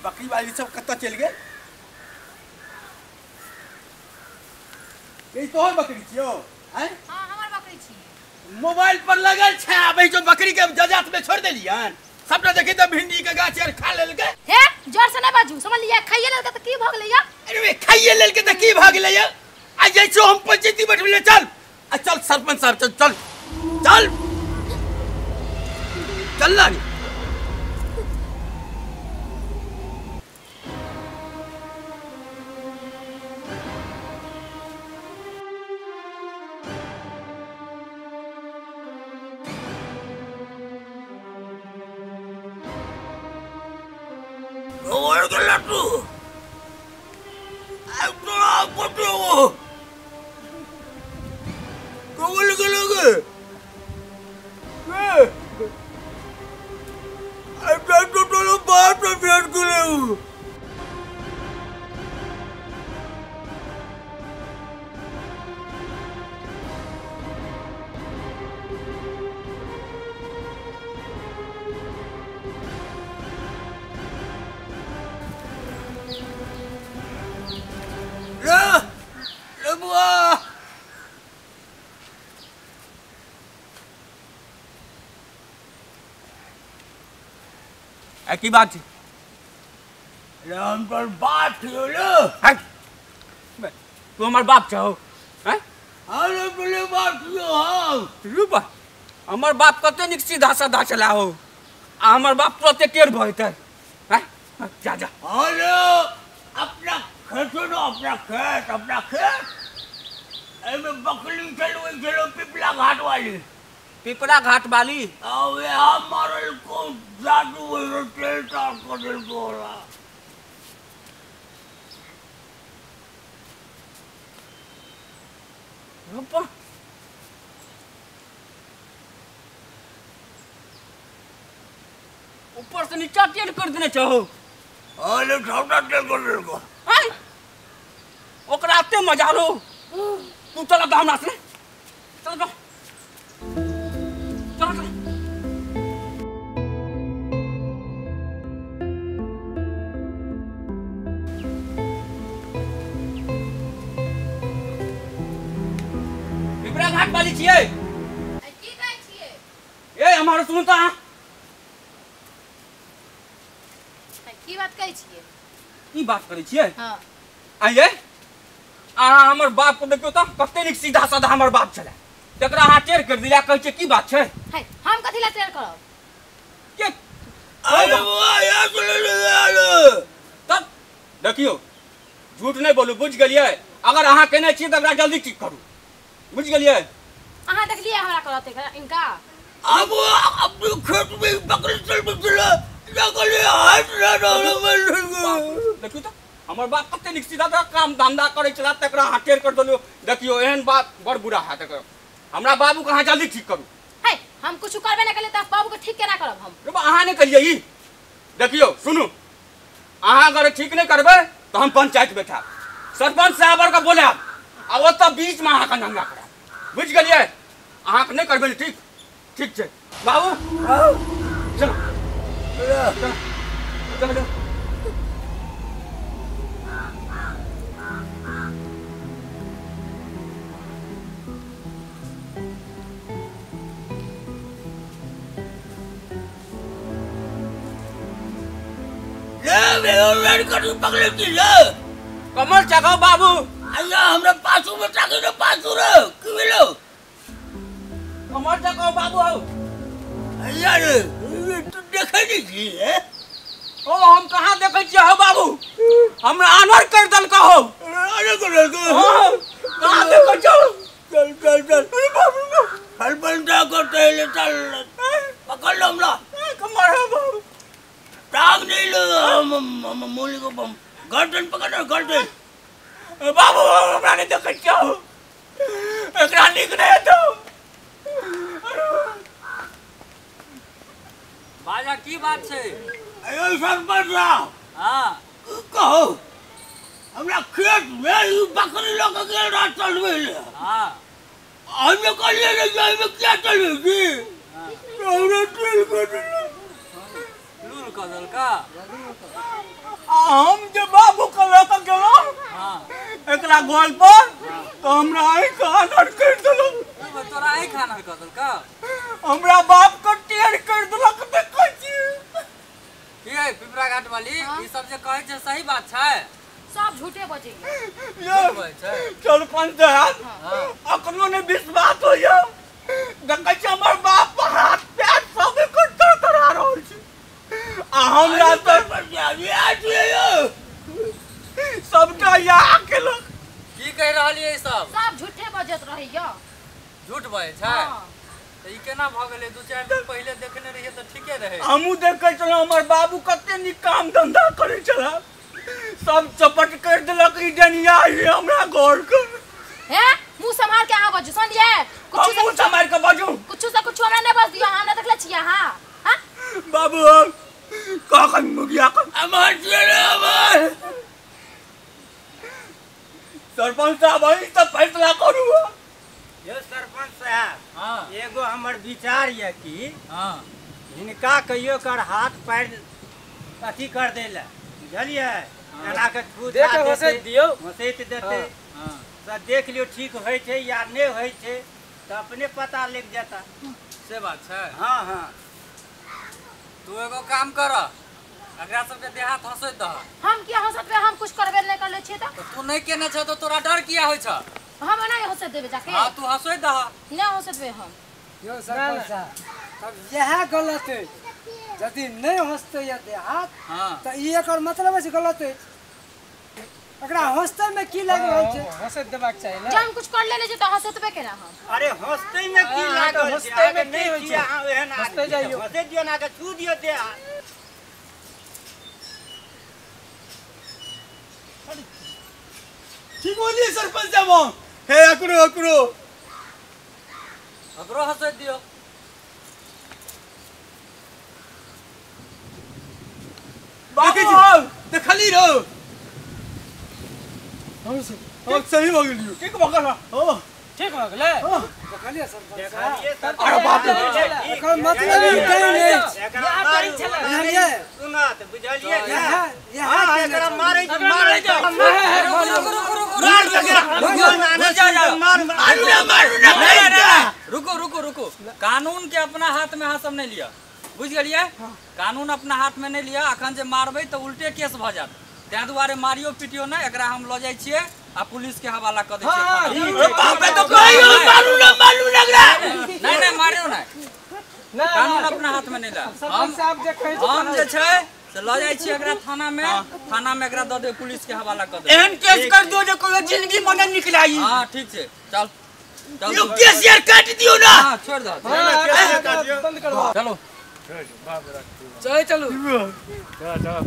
बकरी वाली सब कतऽ चलि गेल? ई तोहर बकरी छियौ? हैं? हां, हमर बकरी छी। मोबाइल पर लगल छै, आबै जो बकरी के जजात में छोड़ देलियन। सबटा देखी त भिंडी के गाछ आर खा लेलकै। हे, जोर से नै बाजू, समझ लिया? खाइए लेलकै त की भ गेलै या? अरे खाइए लेलकै त की भ गेलै या? आ जाइ छौ हम पंचायती बैठबै ले, चल। आ चल सरपंच साहब, चल चल चल चल ना। की बात है? हम पर बाप छियो। तू हमार बाप छहो? हैं? अरे बोले बाप छियो हम। रुपा, हमर बाप कते नीक सीधा साधा छला हो, आ हमर बाप तुरते टेढ़ भऽ जेतै। हैं? जा जा। अरे अपना खेत न, अपना खेत, अपना खेत एमे बकरी चलबै छलो पिपला घाट वाली। पिपरा घाट वाली? अबे हमारे को जादू वैसे तेल तार कर देलको होला। रुपा, ऊपर से नीचा टेढ़ कर देने चाहो। अरे छोटा तेल कर देलको। हैं? ओकरा एते मजा लो। तू चल अब हमरा से, चल चल चल चल। पिपरा घाट वाली छियै? की कहै छियै? ए हमारो सुन त, की बात कहै छियै? की बात करै छियै? हां। आइए अहाँ हमर बाप को देखियौ त कते नीक सीधा साधा हमर बाप छलै, तकरा अहाँ टेढ़ कर दिला, कहै छियै की बात छै? है, हम कथी ला टेढ़ करब? के अरे बुआ यार तब देखियौ झूठ नहि बोलू, बुझि गेलियै? अगर अहाँ केने छियै त एकरा जल्दी ठीक करू, बुझि गेलियै? अहाँ देखलियै हमरा करत इनका? अब अपने खेत में बकरी चलबै छलै, लगले हाथ ना देखियौ त हमर बाप कते नीक सीधा काम धंधा करै छला, तकरा अहाँ टेढ़ कर देलियौ। देखियौ एहन बात बड़ बुरा हैत। हमरा बाबू के अहाँ जल्दी ठीक करू। है, हम कुछ करबे नहि केलियै त बाबू के ठीक केना करब हम? रे अहाँ नहि करियै ई। देखियौ सुनू, अहाँ अगर ठीक नहि करबै तऽ हम पंचायत बैठाब, सरपंच साहब आरके बोलायब, आ ओतऽ बीचमे अहाँके नंगा करायब, बुझि गेलियै? अहाँके नहि करबै ने ठीक? ठीक छै बाबू, चलो चलो चलो। कमल चगाओ बाबू। अय्या हमरा पाछू में ताकी रे, पाछू रे की भेलो? कमल चगाओ बाबू। हौ अय्या रे, तू देखै नै छी? ओ हम कहाँ देखै छियै हौ बाबू, हमरा आनर कर देलको हौ। आनर कर देलको? कहाँ देखै छौ? चल चल चल। अरे बाबू सरपंच करते ले, चल पकड़ लो हमरा। कमर है बाबू, टांग नहीं लो, मूली को गर्दन पकड़, गर्दन। बाबू हमरा नहीं देखै छियौ, एकरा नीक नहि हेतौ। बाजा की बात छै? अयो सरपंच साहब। हां कहो, हमरा खेत में ई बकरी लऽ के गेल रह चलबै ले। हां हमे कहलियै रे जे एहिमे किया चलबै छी, हमरा तेल कर देलक। लूल कऽ देलका? आ हम जे बाबू के लऽ के गेलहुँ एकरा घर पर तऽ हमरा आँखि आनर करि देलक। तोरा आँखि आनर कऽ देलक? हमरा बाप के टेढ़ करि देलक। देखै छी की है पिपरा घाट वाली ई सब जे कहै छै सही बात छै? सब झूठे बजै छै सरपंच साहब, अखनो नहि विश्वास होइया। देखै छी हमर बाप हाथ पैर सब एकर तड़तड़ा रहल छै आ हमरा तऽ सबटा या केलक। की कहि रहलियै? सब सब झूठे बजैत रहैया। झूठ बजै छै? तऽ ई केना भऽ गेलै? 2-4 दिन पहिले देखने रहियै तऽ ठीके रहै। हमहूँ देखै छलहुँ हमर बाबू कते नीक काम धंधा करै छलाह, सब चपट करि देलक ई डनिया हमरा घर के। हे मुँह सम्हार के अहाँ बजू, सुनलियै? कुछो मुँह सम्हार के बजू, कुछो से कुछो हमरा नहि बज दियौ। हमरा देखले छियै अहाँ? हाँ बाबू कखन मुगिया अमर अमर। सरपंच साहब अहीं तऽ फैसला करू। यो सरपंच साहब, हाँ एगो हमर विचार यऽ कि हाँ हिनका कहियो कर हाथ पैर अथी कर दै लए, बुझलियै? एना के छू दियौ, घसैत देतै तऽ देख लियौ ठीक होइ छै या नहि होइ छै तऽ अपने पता लागि जेता। से बात छै? हाँ हाँ। तू एगो काम कर, एकरा सबके देहात हंसैत दह। हम किया हंसतबै? हम कुछ करबे नहि करले छियै। तऽ तू नहि केने छ तऽ तोरा डर किया होइ छ? हम नहि हंसैत देबै जाके। हां तू हंसैत दह। नहि हंसतबै हम। यो सरपंच साहब, तब इएह गलत अछि। यदि नहि हंसतै या देहात तऽ ई एकर मतलब अछि गलत अछि। एकरा हंसतै में की लागि रहल छै? हंसैत देबाक चाही ने। जब हम कुछ कर लेले छी तऽ हंसतबै केना हम? अरे हंसतै में की लागल छै? हंसतै में की होइ छै? अहाँ एहन हंसतै जाइयो, हंसैत दियौ ना के छू दियौ देहात। ठीक बोलिए सरपंच साहब। हे अकरो अकरो अकरो हंसैत दियौ। बाबू देखली रहो हम सही भऽ गेलियौ। ठीक भऽ गेल? हां ठीक भऽ गेलै। देखलियै सरपंच साहब? अरे बाप रे, एकर मतलब ई डाइन अछि। एकरा मारू, बुझलियै? सुनत, बुझलियै? इएह हां एकरा मारै मारै रुको रुको रुको, कानून के अपना हाथ में अहाँ सब नहि लिअ, बुझि गेलियै? कानून अपना हाथ में नहि लिअ। अखन जे मारबै तऽ उल्टे केस भऽ जायत, ताहि दुआरे मारियो पिटियो नहि। एकरा हम लऽ जाइ छियै आ पुलिस के हवाला कऽ दै छियै। नहि नहि मारियो नहि, कानून अपना हाथ में नहि लए। हम जे छै से लऽ जाइ छियै एकरा थाना में, थाना में एकरा दऽ देबै, पुलिस के हवाला कऽ देबै। एहन केस कर दियौ जे कहियो जिंदगी में नहि निकलाई। हां ठीक छै, चल चल। यो केस यार काट दियौ ना। हां छोड़ दो, बंद करवा। चलो चलो चलो चलो चलो।